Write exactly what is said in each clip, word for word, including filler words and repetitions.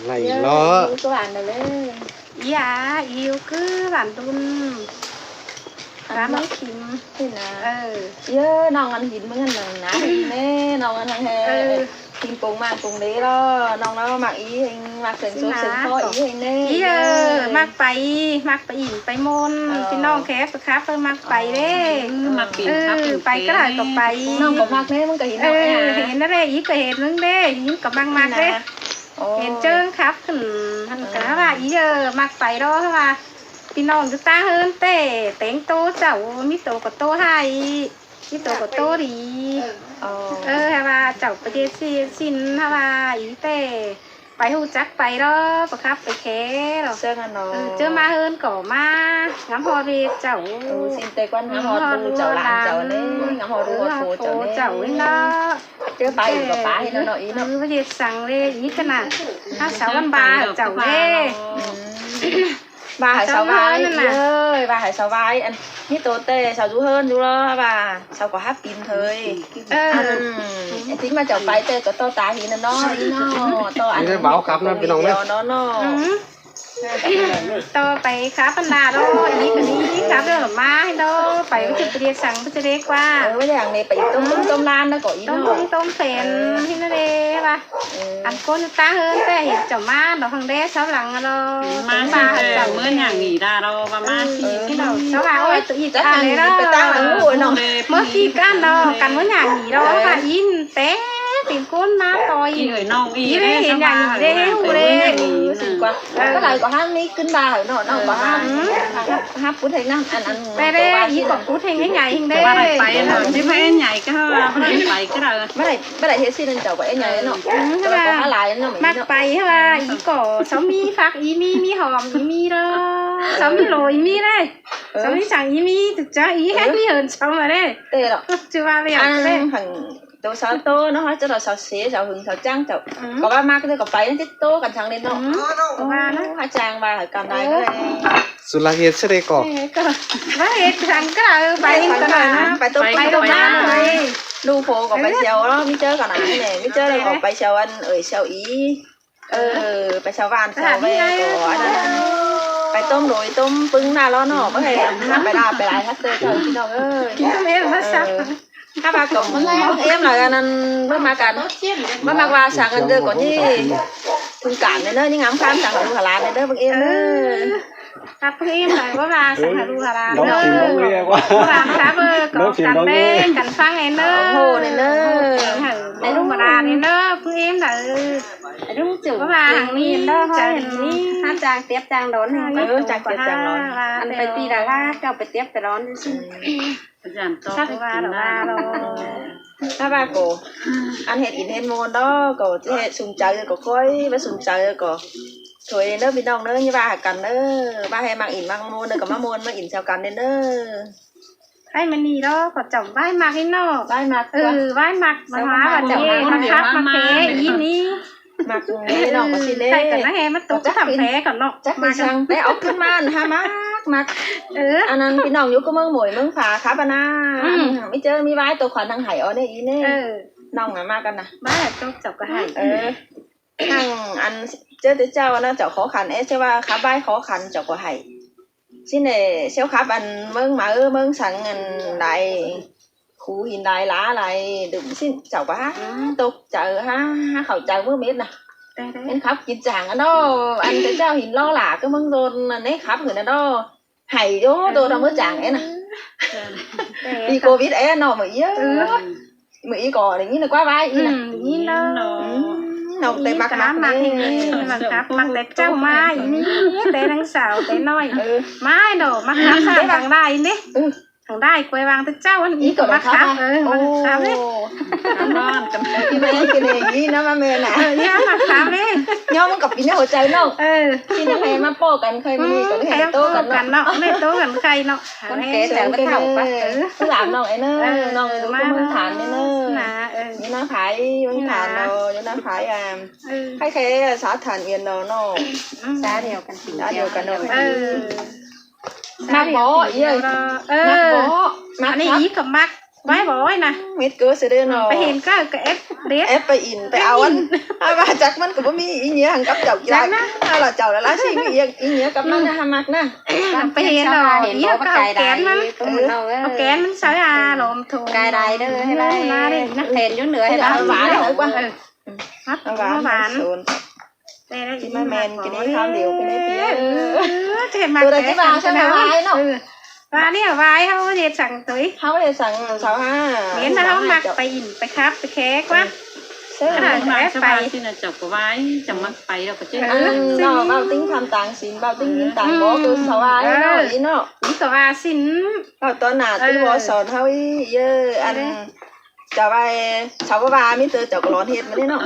Lay lo. Yơ, yu cứ bản đun. Yu cứ bản đun. Cá mắm khỉm. Thế nào? Ờ. Yơ, ꞌnọng ăn hên ꞌmứng ăn nẳng ná hên ꞌnê, ꞌnọng ăn hăng hê. Ờ. Hên pung mảng pung đế lo, ꞌnọng nó ꞌmặc í hên, ꞌmặc sên sốt sên khó í hên ꞌnê. Yơ, ꞌmặc pay, ꞌmặc pay ỉn pay ꞌmôn. Ờ. ꞌPi ꞌnọng khép khắp ꞌmặc pay đê. Ờ. Ư, ꞌmặc pay khắp. Ư, pay cá đảy ꞌcọ pay. ꞌNọng ꞌcọ ꞌmặc ꞌnê, ꞌmứng ꞌcọ hên. Ờ, ꞌnọng ꞌnê. Hên ꞌnớ đê, í ꞌcọ hên ꞌmứng đê, hên ꞌcọ ꞌmặc ꞌmặc đê. Ơ. Hên ꞌchớ khắp khửn, hăn cá ꞌva í, ơ, ꞌmặc pay đó ꞌva. ꞌPi ꞌnọng ꞌchư ta ꞌhướn ꞌtẹ, téng tô chảu, ꞌmí tô ꞌcọ tô ꞌhại, ꞌmí tô ꞌcọ tô đi. Ơ. Ơ, hả ꞌva, chảu pay ꞌdệt ꞌsịn, ꞌsịn, hả ꞌva, í ꞌtẹ. Pay ꞌhụ chắc pay đó, pay khắp pay khé đó. ꞌSướng ăn nó. Ơ, ꞌchớ ꞌmá ꞌhướn ꞌcọ ꞌmá, ngắm ꞌhọt ꞌviạk chảu. Ơ, ꞌsịn ꞌtẹ ꞌquan ngắm ꞌhọt ꞌlụk chảu ꞌlán chảu ꞌnê, ngắm ꞌhọt ꞌlụk ꞌhọt phô chảu ꞌnê. Chảu ꞌnê đó. ꞌChớ pay ꞌcọ pay hên ꞌnọng ꞌnọ í ꞌnọ. Ơ, ꞌviạk săng đê, í ꞌcọ nả. Hả, sáu văn ba chảu đê. Ư. ꞌVa hả sáu vai, ơi, ꞌva hả sáu vai, ăn, ꞌmí tô ꞌtẹ sáu dú ꞌhướn dú lo, ꞌva sáu ꞌcọ hắp pin thôi. Ơ. Ăn, ơ, chính ꞌva chảu pay ꞌtẹ ꞌcọ tô ta hên ꞌnọ, í ꞌnọ, tô ăn. Ê, báo khắp ꞌnọ, ꞌpi ꞌnọng ꞌnê. Nó, nó. Ư. Tô pay khắp ꞌpăn đa đó, í ꞌcọ ní khắp đó ꞌmá đó, pay ꞌcọ ꞌchư pay ꞌdệt săng ꞌcọ ꞌchư đê ꞌquá. Ơ, ꞌva hẳn ꞌnê pay tôm tôm ꞌlán ꞌnớ ꞌcọ í ꞌnọ. Tôm tôm phén, hên ꞌnớ đê ꞌva. Ơ. Ăn ꞌcốn ta ꞌhướn ꞌtẹ hên chảu ꞌmá đó hăng đe sáu lăng đó. ꞌMá ꞌsịn ꞌtẹ chảu ꞌmứa nhả nghỉ đa đó, ꞌva ꞌmá ꞌsịn. Ơ, ꞌsịn đó, sáu lăng ôi, tụi í chắc ăn ăn đê đó. Pay ta ăn ꞌlụk ꞌnọ. Ơ, ꞌmứa ꞌkị căn đó, căn ꞌmứa nhả nghỉ đó, ơ, ꞌva ín té, pên ꞌcốn ꞌmá ꞌtoi. Í ơi ꞌnọng í, í đê, đê, hên nhả nghỉ đê, hên ꞌhụ đê. Ơ, ꞌsịn ꞌquá. Ơ. Cá đảy ꞌcọ hăng ꞌmí ꞌcứn ba hả ꞌnọ, ꞌnọng ꞌcọ hăng. Hắp, hắp pút hên ꞌnặn, ăn, ăn. Pay đê, í ꞌcọ pút hên ꞌhế nhảy hên đê. Báu đảy pay ꞌnọ, ꞌchí pay ꞌhế nhảy cá, báu đảy pay cá đảy. Báu đảy, báu đảy hên ꞌsịn ăn chảu ꞌcọ ꞌhế nhảy ꞌnọ. Ơ, ꞌcọ hả lai ꞌnọ, ꞌmặc pay hả, í ꞌcọ, sáu ꞌmí phák, í ꞌmí, ꞌmí hỏm, í ꞌmí đó. Sáu ꞌmí lổ, í ꞌmí đê. Ơ. Sáu ꞌmí săng, í ꞌmí, thực chớ, í hét ꞌmí hên sáu ꞌmá đê. Tê đó. Ơ, ꞌchư ꞌva ꞌviạk đê. Ăn hẳn tô sáu tô, nó hả, ꞌchớ đó sáu sế, sáu hưng, sáu chăng, sáu. Ư. ꞌCọ ꞌva ꞌmặc ꞌtẹ ꞌcọ pay, nó chết tô căn săng đê ꞌnọ. Ư. Ơ, ꞌcọ ꞌva ꞌnớ. Hả chăng ꞌva hả căn đảy ꞌnớ đê. Su ꞌlạ hên ꞌsớ đê ꞌcọ. Ê, ꞌcọ. ꞌVa hên săng cá đảy, pay hên ꞌcọ nả. Pay tô pay tô ꞌmá. Ư. ꞌLụk phô ꞌcọ pay ꞌsịu đó, ꞌmí ꞌchớ ꞌcọ nả ꞌnê, ꞌmí ꞌchớ ꞌcọ pay ꞌsịu ăn ơi ꞌsịu í. Ơ, pay ꞌsịu ꞌván ꞌsịu ꞌvê ꞌcọ ăn. Pay tôm đôi tôm ꞌpứng ꞌnạ lo ꞌnọ, báu hên, pay đa pay lai hắt ꞌtẹ ꞌchớ ꞌpi ꞌnọng ơi. Kỉ ꞌcọ ꞌmí ꞌmá sắp. Ơ. Hả ꞌva ꞌcọ ꞌmứng ꞌmứng êm lỏ ăn, ăn, báu ꞌmặc căn. Báu ꞌmặc ꞌva săng ăn đơ ꞌcọ ꞌnị. Thông cảm đê ꞌnớ, ꞌnị ngắm khám săng hả ꞌlụk hả ꞌlán đê ꞌnớ, ꞌmứng êm đê. Ơ. Hả ꞌpứng êm lỏ, báu ꞌva săng hả ꞌlụk hả ꞌlán đê. Báu ꞌva khắp ꞌcọ căn đê, căn phăng đê ꞌnớ. Ủng hộ đê ꞌnớ. Hả ꞌlụk hả ꞌlán đê ꞌnớ, ꞌpứng êm lỏ. Báu ꞌva hẳn ꞌnị đê, hả chang tiếp chang đón. Ơ, chang tiếp chang đón. Ăn pay ꞌti đa ꞌva, ꞌcọ pay tiếp pay đón. Sắp ꞌva đa ꞌva lo. Hả ꞌva ꞌcọ. Ăn hên ỉn hên ꞌmôn đó, ꞌcọ ꞌchí hên sung chaư ꞌcọ khỏi, ꞌva sung chaư ꞌcọ. Thôi ꞌnớ ꞌpi ꞌnọng ꞌnớ, ꞌnị ꞌva hả căn ꞌnớ, ꞌva hên ꞌmặc ỉn ꞌmặc ꞌmôn ꞌnớ, ꞌcọ ꞌmá ꞌmôn ꞌmá ỉn ꞌsịu căn đê ꞌnớ. Hả ꞌmá ꞌnị đó, ꞌcọ chảu ꞌvái ꞌmặc ꞌnị ꞌnọ. ꞌVái ꞌmặc. Ơ, ꞌvái ꞌmặc, ꞌmá hả ꞌva chảu ꞌmặc, ꞌmặc khắp, ꞌmặc khé, ꞌnị ꞌnị. ꞌMặc ꞌnị ꞌnọng ꞌcọ ꞌsịn đê. Ơ, ꞌcọ ꞌnị hên ꞌmá tô chắc thăm phé ꞌcọ ꞌnọ. Chắc ꞌmặc săng, té ók ꞌcứn ꞌmá hả ꞌmặc, ꞌmặc. Ơ. Ăn ăn ꞌpi ꞌnọng dú ꞌcọ ꞌmướng mối ꞌmướng pha khắp ăn ꞌnạ. Ư. Ăn ꞌmí ꞌchớ ꞌmí ꞌvái tô khuôn hăng hảy ó ꞌnị ꞌnị. Ơ. ꞌNọng ꞌnạ ꞌmặc căn ꞌnạ. ꞌVái tô chảu ꞌcọ hảy. Ơ. Hăng ăn ꞌchớ té ꞌchạu ꞌnạ chảu khó khăn é, ꞌchớ ꞌva khắp ꞌvái khó khăn chảu ꞌcọ hảy. ꞌSịn đê ꞌsịu khắp ăn ꞌmướng máư ꞌmướng săng ăn lai. Khu hên lai lá lai đưm ꞌsịn chảu ꞌcọ hả. Ư. Tốc chaư hả, hả khảu chaư ꞌmứa mết ꞌnạ. Đe, đe. Ăn khắp kin chang ăn đó, ăn té ꞌchạu hên lo lả ꞌcọ ꞌmướng dôn ăn é khắp hên ăn đó. Hảy dô tô trong ꞌmứa chang é ꞌnạ. Ư. Đe, ꞌpi Covid é ꞌnọ ꞌmự í. Ư. ꞌMự í ꞌcọ đê ꞌnị ꞌnạ ꞌquá ꞌvái ꞌnị ꞌnạ. Ư, ꞌnị ꞌnọ. Ư, ꞌnọng té ꞌmặc ꞌmặc ꞌmặc ꞌnị. ꞌMặc khắp ꞌmặc té ꞌchạu ꞌmá ꞌnị, té ꞌnăng sáo té ꞌnọi. Ư. ꞌMá ꞌnọ, ꞌmặc khắp sáo hăng đảy ꞌnị. Ư. Hăng đảy quay vang té ꞌchạu ăn í ꞌcọ ꞌmặc khắp. Ư, ꞌmặc khắp đê. Ăn ꞌnọn căn. Kin ꞌnị ꞌnị ꞌnạ ꞌmá ꞌme ꞌnạ. Ư, ꞌnị ꞌmặc khắp đê. ꞌNhó ꞌmắn ꞌcọ pi ꞌnị hua chaư ꞌnọng. Ư. Kin ꞌnị hên ꞌmá ꞌpọ căn khay ꞌmí ꞌnị ꞌcọ ꞌnị hên tô căn ꞌnọng. Hên tô căn khay ꞌnọng. Con kẻ tẻo bất thảo quá. Ư. Cứ làm ꞌnọng é ꞌnớ, ơ, ꞌnọng dú ꞌcọ ꞌmướng Than đê ꞌnớ. ꞌNạ, ơ. Dú ꞌnạ Thái, ꞌmướng Than ꞌnạ. Ơ, dú ꞌnạ Thái à. Ơ. Khay khay xã Than Yên ꞌnọ ꞌnọ. Ơ. Xã Điều Cần Thủy. Xã Điều Cần Thủy. Ơ. ꞌMặc bók, ơ. ꞌMặc bók. ꞌMặc ăn ꞌnị khắp. Í ꞌcọ ꞌmặc. ꞌVái bók ꞌnạ. Mết ꞌcọ ꞌsớ đê ꞌnọ. Pay hên ꞌcọ, ꞌcọ ép đết. Ép pay ỉn, pay au ăn. Ăn ꞌva chắc ꞌmắn ꞌcọ ꞌmí ꞌí nghĩa hẳn cắp chảu ꞌchí lai. Chắc ꞌnớ. Hả, ꞌlạ chảu ꞌlạ ꞌlạ ꞌsịn ꞌí nghĩa, ꞌí nghĩa cắp ꞌmắn ꞌnớ hả ꞌmặc ꞌnớ. Ư, ꞌpưa hên ꞌló, ꞌí ꞌcọ ꞌkén ꞌmắn. Ư. ꞌCọ ꞌkén ꞌmắn sau hả, ꞌlốm thùng. Cai đai đơ, hả ꞌlạ. Ư, ꞌlạ đơ ꞌnớ. Hên dú nửa hả ꞌlạ. Ư, ꞌván hả ꞌlạ. Ư. Hắp ꞌván, ꞌván. Sốn. Tê đé ꞌchí ꞌmá ꞌmen ꞌcọ ꞌnị ꞌhăm điêu ꞌcọ ꞌnị. Ư, ꞌchí ꞌmá ꞌmen ꞌcọ ꞌnị ꞌhăm điêu ꞌcọ ꞌnị. Ư. ꞌVa ꞌnị ꞌva ꞌháu ꞌdệt săng tui. ꞌHáu ꞌdệt săng sau hả. Miễn ꞌva ꞌháu ꞌmặc pay ỉn pay khắp pay khék ꞌquá. Ư. Sau ꞌmặc pay ỉn. Chảu ꞌcọ ꞌva, chảu ꞌmặc pay ꞌlẹo ꞌcọ ꞌchí. Ư, ꞌnị ꞌnọ, ꞌvạu ꞌtếng ꞌkhăm tang sín, ꞌvạu ꞌtếng ꞌmin tang bók ꞌcọ sau ꞌva ꞌnị ꞌnọ, ꞌí ꞌnọ. ꞌÍ ꞌcọ ꞌva sín. ꞌVạu ꞌtọn nả ꞌtứ bók son ꞌháu ꞌí, ꞌí ꞌnị. Chảu ꞌva, sau ꞌva ꞌmí ꞌtứ chảu ꞌcọ lón ꞌhệt ꞌmá ꞌnị ꞌnọ.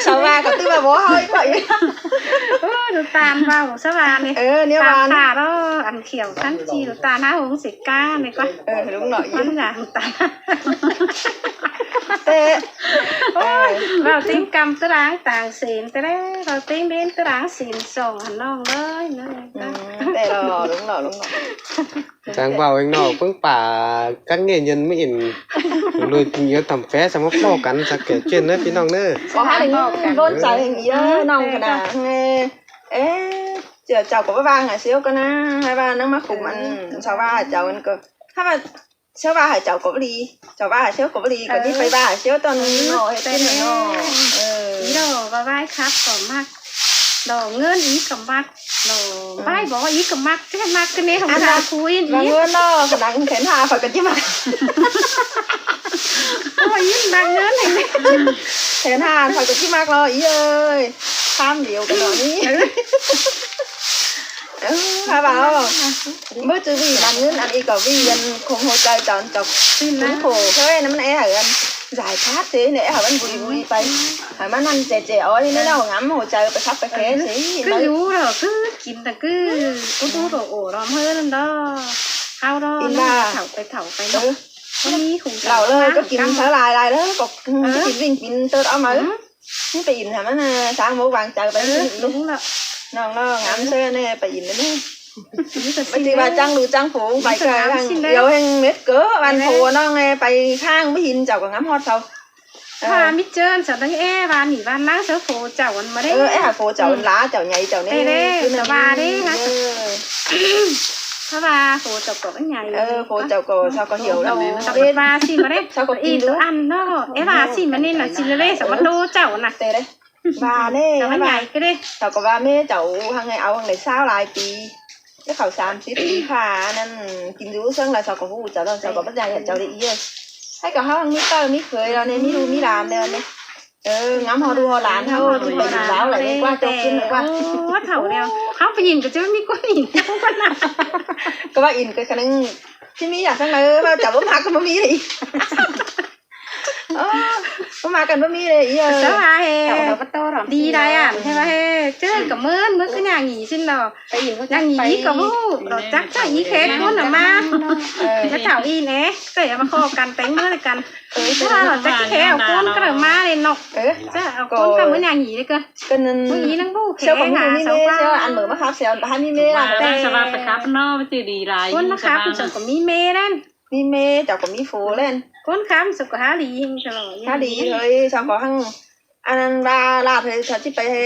Sau ꞌva ꞌcọ ꞌtứ ꞌva bók ꞌháu ꞌí ꞌquá ꞌí. Ư, ꞌlụk ꞌtan ꞌvạu, sau ꞌva ꞌnị. Ư, ꞌnị ꞌva ꞌnị. Ăn khẻo ꞌkhắn ꞌchí ꞌlụk ꞌtan hả ꞌhung sệt cá ꞌnị ꞌquá. Ư, ꞌlụk ꞌnọ ꞌí. ꞌMắn dáng ꞌtan. Tê. Ôi, ꞌvạu ꞌtếng ꞌcắm ꞌtứ đáng tang sên, tê đé, ꞌvạu ꞌtếng ꞌvến ꞌtứ đáng sên song hả ꞌnọng ơi, ꞌnớ. Ư, tê ꞌló, ꞌlụk ꞌnọ, ꞌlụk ꞌnọ. Chắng ꞌvạu ꞌnị ꞌnọ, ꞌpứng pả cắp ꞌnị ꞌnhắng ꞌmí ỉn. Lui ꞌnhắng tăm phé, sau ꞌmá ꞌpọ căn, sau kẻ chuyên ꞌnớ, ꞌpi ꞌnọng ꞌnớ. Có hả, ꞌnhắng ꞌvốn chaư ꞌhêng ꞌí ꞌnớ, ꞌnọng ꞌcọ ꞌnạ. Ê, chảu, chảu ꞌcọ ꞌva ꞌváng hả ꞌsịu ꞌcọ ꞌnạ, hả ꞌva ꞌnăng ꞌmá khum ăn, sau ꞌva hả chảu ăn ꞌcọ. Hả ꞌva, ꞌsịu ꞌva hả chảu ꞌcọ ꞌva đi, chảu ꞌva hả ꞌsịu ꞌcọ ꞌva đi, ꞌcọ ꞌnị pay ꞌva hả ꞌsịu ꞌtọn ꞌnọ, hên ꞌchí ꞌnọ. Ư. Ư. ꞋDọ ꞌva ꞌvái khắp ꞌcọ ꞌmặc. Đo ꞌngớn ꞌí ꞌcọ ꞌmặc, đo ꞌvái bók ꞌí ꞌcọ ꞌmặc, ꞌchí ꞌmặc ꞌcọ ꞌnị hỏng ăn ta ꞌva, khuôn ꞌva ꞌí. ꞌNgớn ꞌnọ, khả năng thẻn hả khỏi ꞌcọ ꞌchí ꞌmặc. Ôi, ꞌí ꞌmặc ꞌngớn hả ꞌnị. Thẻn hả khỏi ꞌcọ ꞌchí ꞌmặc ꞌló ꞌí ơi. Tham điêu ꞌcọ ꞌnọ ꞌnị. Ư. Ư, hả ꞌva. Báu ꞌchư ꞌvi ꞌmắn ꞌngớn ăn ꞌí ꞌcọ ꞌvi ăn khong hô chaư chảu chảu. Sín ꞌnớ. Khổ thôi ꞌnặn ꞌmắn é hả ăn. Giải thoát thế ꞌnị hả ăn vui vui pay. Hả ꞌmắn ăn chẻ chẻ ói ꞌnị ꞌnọ ngắm hô chaư pay khắp pay khé thế. Cứ dú ꞌló cứ kin ta cứ. Cứ dú ꞌló ổ ꞌlóm ꞌhớ ꞌnặn đó. Hảu đó. Kin ꞌva. Thảu pay thảu pay ꞌnọ. Ư. Ꞌmí khong ꞌlẹo ꞌlới ꞌcọ kin thảu lai lai ꞌlới ꞌcọ. Ư. Kin ꞌvinh kin tớt ók ꞌmá. Ư. ꞌMắn pay ỉn hả ꞌmắn, ơ, sáng mốc vang chaư pay. Ư, ꞌnị. Đúng rồi. ꞌNọng ꞌnọ ngắm ꞌsớ ꞌnị pay ỉn ꞌnị. Báu ꞌchư ꞌva chắng ꞌlụk chắng phủ pay ꞌcọ hăng. ꞋDiu ꞌhêng mết ꞌcọ ꞌvan phủ ꞌnọng ꞌnị pay khang ꞌmá ỉn chảu ꞌcọ ngắm ꞌhọt sau. Ơ. ꞌVa ꞌmí ꞌchớ sau ꞌnăng é ꞌva ꞌnị ꞌva ꞌnăng ꞌsớ phủ chảu ăn ꞌmá đé. Ơ, é hả phủ chảu ăn lá chảu nhảy chảu ꞌnị. Tê đé, cứ ꞌnặn sau ꞌva đé hả. Ư. Hả ꞌva phủ chảu ꞌcọ ꞌnị nhảy. Ơ, phủ chảu ꞌcọ sau ꞌcọ hiểu ꞌlẹo. Sau ꞌcọ ꞌva ꞌsịn ꞌmá đé. Sau ꞌcọ kin dú. Ăn ꞌnọ. É ꞌva ꞌsịn ꞌmá ꞌnị ꞌnạ ꞌsịn ꞌlới sau ꞌmá ꞌtố chảu ꞌnạ. Tê đé. ꞌVa ꞌnị, sau ꞌva ꞌva ꞌnị nhảy ꞌcọ đé. Sau ꞌcọ ꞌva ꞌmí chảu hăng ꞌnị au hăng ꞌnị sáu lai pi. Chứ khảu sam síp pi khả ꞌnặn kin dú ꞌsướng ꞌlạ sau ꞌcọ ꞌhụ chảu ꞌlẹo sau ꞌcọ báu nhảy hả chảu đi ꞌí ơi. Hả ꞌcọ hảư hăng ꞌmí ꞌtơ ꞌmí khới ꞌlẹo ꞌnị ꞌmí ꞌlụk ꞌmí lan ꞌlẹo ꞌnị. Ơ, ngắm ꞌhọt ꞌlụk ꞌhọt lan ꞌháu, ꞌchí pay ỉn ꞌlẹo ꞌlới ꞌquá chốc kin ꞌlới ꞌquá. Ơ, thảu ꞌlẹo. Hảư pay ỉn ꞌcọ ꞌchớ ꞌmí ꞌcốn ỉn. ꞌCọ ꞌva ỉn ꞌcọ khả năng ꞌchí ꞌmí ꞌdạk ꞌsướng ꞌlới, ꞌva chảu báu ꞌmặc ꞌcọ báu ꞌmí đi. Ơ, ꞌmá căn báu ꞌmí đê ꞌí ơi. Sau hả hê. Đi đai ăn, hê ꞌva hê. ꞌChớ ꞌcọ ꞌmớn, ꞌmớn ꞌcọ nhả nghỉ ꞌsịn ꞌlẹo. Nhả nghỉ ꞌcọ ꞌhụ, ꞌlẹo chắc chắn ꞌí khé ꞌcốn ꞌnạ ꞌmá. Ơ. Chả thảu ꞌí ꞌnị, ꞌcọ ꞌmá khó căn téng ꞌmá căn. Ơ, chả thảu chắc khé ꞌcốn ꞌcọ ꞌmá đê ꞌnọ. Ơ. Chả ꞌcốn ꞌcọ ꞌmá nhả nghỉ đê ꞌcọ. ꞌCọ ꞌnặn. ꞌMá ꞌí ꞌnăng ꞌhụ khé hả, sau ꞌcốn ꞌmá khắp ꞌsớ ăn ꞌmá khắp ꞌnị ꞌmá. Ơ, ꞌcốn ꞌmá khắp sau ꞌcọ ꞌmí ꞌmá đan. ꞌMí ꞌmá, chảu ꞌcọ ꞌmí phủ ꞌlẹn. ꞌCốn khắm sau ꞌcọ hả đi ꞌhêng ꞌlẹo. Hả đi thôi, sau ꞌcọ hăng. Ăn ꞌva ꞌlạ thôi, sau ꞌchí pay hê.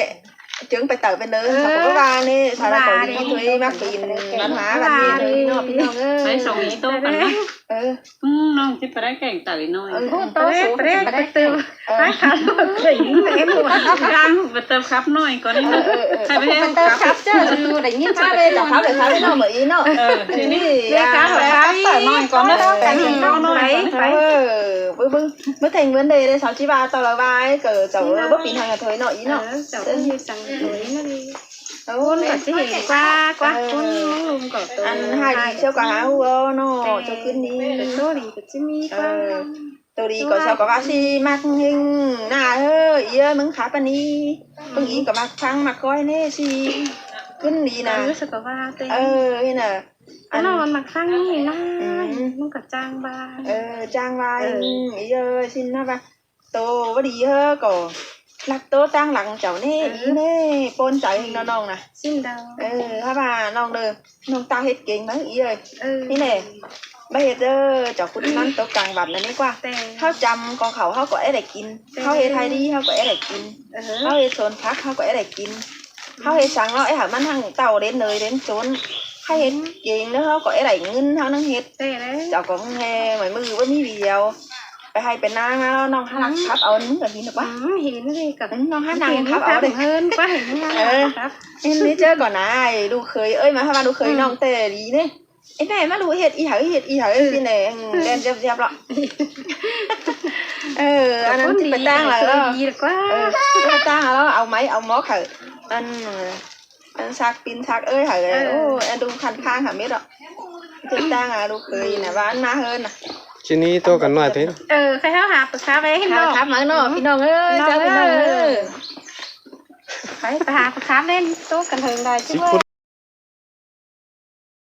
Chướng pay tảu pay ꞌnớ, sau ꞌcọ ꞌva ꞌnị, sau ꞌcọ đi thôi, ꞌmá kin văn hóa văn nghệ thôi, ꞌnọng ꞌpi ꞌnọng ơi. Pay song ꞌí ꞌtố căn ꞌnạ. Ơ. Ư, ꞌnọng ꞌchí pay đảy kẻng tảu ꞌnọi. Ơ, ꞌtố song ꞌchí pay đảy tảu. Ơ. Pay khắp ꞌnọi. Pay khắp ꞌnọi ꞌcọ ꞌnị ꞌnọ. Ơ, ơ, ơ. Pay khắp ꞌchớ. Đảy ꞌnhín khắp đảy khắp đảy khắp ꞌnọ ꞌmự ꞌí ꞌnọ. Ơ, ꞌnị. Đảy khắp đảy khắp ꞌnọi ꞌcọ ꞌnị. Pay khắp ꞌnọi. Pay, pay. Ơ, báu, báu, báu thành vấn đề đê, sau ꞌchí ꞌva ꞌtọ ꞌlạ ꞌva ꞌcọ chảu báu pin hăng thôi ꞌnọ ꞌí ꞌnọ. Ơ, chảu ꞌcọ ꞌnhắng săng thôi ꞌnọ đê. Ơ, ꞌcốn ꞌcọ ꞌchí hên ꞌquá, ꞌquá, ꞌcốn ꞌmướng ꞌlum ꞌcọ ꞌtố. Ăn hả đi sau ꞌcọ hả ꞌhụ ꞌnọ, chảu ꞌcứn đi. Tô đi ꞌcọ ꞌchí ꞌmí ꞌquá. Ơ. Tô đi ꞌcọ sau ꞌcọ ꞌva ꞌsị ꞌmặc ꞌhêng ꞌnạ ơ, ꞌí ơi ꞌmứng khắp ꞌnị. ꞌPứng ꞌí ꞌcọ ꞌmặc ꞌphắng ꞌmặc ꞌcói ꞌnị ꞌsị. ꞌCứn đi ꞌnạ. Ơ, sau ꞌcọ ꞌva tê. Ơ, ꞌnị ꞌnạ. Ăn ꞌnọng ꞌmặc ꞌphắng ꞌnị ꞌnạ. ꞌMắn ꞌcọ chang ꞌva. Ơ, chang ꞌva. Ơ. ꞌÍ ơi, ꞌsịn ꞌnạ ꞌva. Tô ꞌva đi ꞌhớ ꞌcọ. ꞌLặc tô ꞌtáng lăng chảu ꞌnị, ꞌí ꞌnị. ꞌPôn chaư ꞌhêng ꞌnọng ꞌnạ. ꞌSịn đaư. Ơ, hả ꞌva ꞌnọng đơ. ꞌNọng ta ꞌhết kêng ꞌmá ꞌí ơi. Ơ. ꞌNị ꞌnị. Báu ꞌhệt đaư, chảu khún ꞌnặn tốc cang văn ꞌnị ꞌquá. ꞌHáu chăm ꞌcọ khảu ꞌháu ꞌcọ é đảy kin. ꞌHáu ꞌhệt ꞌhại đi ꞌháu ꞌcọ é đảy kin. ꞌHáu ꞌhệt sôn phắc ꞌháu ꞌcọ é đảy kin. ꞌHáu ꞌhệt săng ꞌnớ é hảư ꞌmắn ꞌhăng tảu đến nơi đến chốn. ꞌHáu ꞌhệt keng ꞌnớ ꞌháu ꞌcọ é đảy ꞌngớn ꞌháu ꞌnăng ꞌhệt. Chảu ꞌcọ ꞌhê mảy ꞌmự báu ꞌmí video. Pay ꞌhay pay ꞌnáng ꞌnớ ꞌlẹo ꞌnọng ꞌhặc khắp au ꞌnưng ꞌcọ ꞌhịn ꞌquá. ꞌNọng ꞌhặc ꞌnăng khắp au đảy. ꞌHịn ꞌmí ꞌchớ ꞌcọ ꞌnị, ꞌlụk khới ới ꞌmá ꞌhặc ꞌva ꞌlụk khới ꞌnọng ꞌtẹ đi ꞌnị. Ê, ꞌmá ꞌmá ꞌlụk ꞌhệt ꞌi hảư ꞌhệt ꞌi hảư ꞌsịn ꞌnị, đen dép dép ꞌlẹo. Ăn ꞌnặn ꞌchí pay ꞌtáng lỏ ꞌlẹo. ꞌChí pay ꞌtáng lỏ ꞌlẹo, au máy au móc hảư. Ăn, ăn sạc pin sạc ới hảư. Ăn đu khăn khang hảư mết ꞌlẹo. ꞌChí pay ꞌtáng ꞌlụk khới ꞌnị ꞌva ăn ꞌmá ꞌhướn ꞌnị. ꞌChí ꞌnị tô căn ꞌnọi ꞌtếng. Khay ꞌháu hảư pay khắp ꞌnị ꞌhịn ꞌnọ. Khắp ꞌmá ꞌnọ ꞌpi ꞌnọng ới, ꞌchí ꞌpi ꞌnọng ới. Pay, pay hảư pay khắp ꞌnị tô căn ꞌhưng đảy ꞌchí.